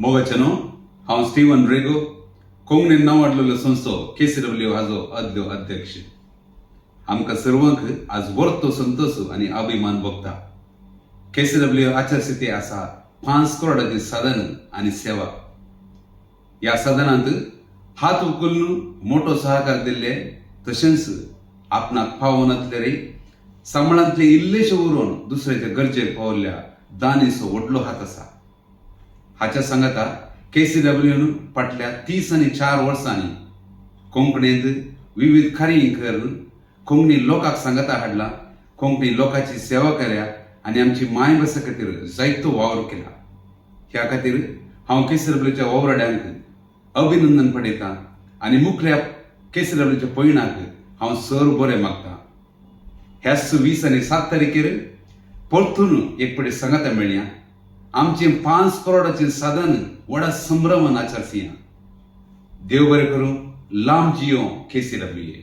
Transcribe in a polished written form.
मोगाच्यानो, हांव स्टीवन रेगो, कोंकणी नांवाडलेलो संस्थो केसीडब्ल्यू हाजो आदलो अध्यक्ष. आमकां सर्वांक आज वर्तो संतोष आनी अभिमान भोगता. केसीडब्ल्यू आचारस्थिती आसा 5 करोडाची साधन आनी सेवा. ह्या साधनांत हात उखलून मोटो सहकार दिल्ले, तशेंच आपणाक पावनातले रे सांबाळांतले इल्लेशे उरोवन दुसऱ्याच्या गरजेक पावल्ल्या दानीचो व्हडलो हात आसा. हाच्या सांगाता केसीडब्ल्यून फाटल्या 34 वर्सांनी कोंकणींत विविध कार्य करून कोंकणी लोकांक सांगाता हाडला, कोंकणी लोकांची सेवा केल्या आनी आमची मायभाशे खातीर जायतो वावर केला. ह्या खातीर हांव केसीडब्ल्यूच्या वावराड्यांक अभिनंदन पडयता आनी मुखल्या केसीडब्ल्यूच्या पयणाक हांव सर बरें मागता. ह्याच 20 आनी 7 तारखेर परतून एक पटी सांगाता मेळया. आमचें 5 करोडाचें साधन व्हडा संभ्रमान आचारसिया. देव बरें करूं. लांब जियो केसीडब्ल्यू.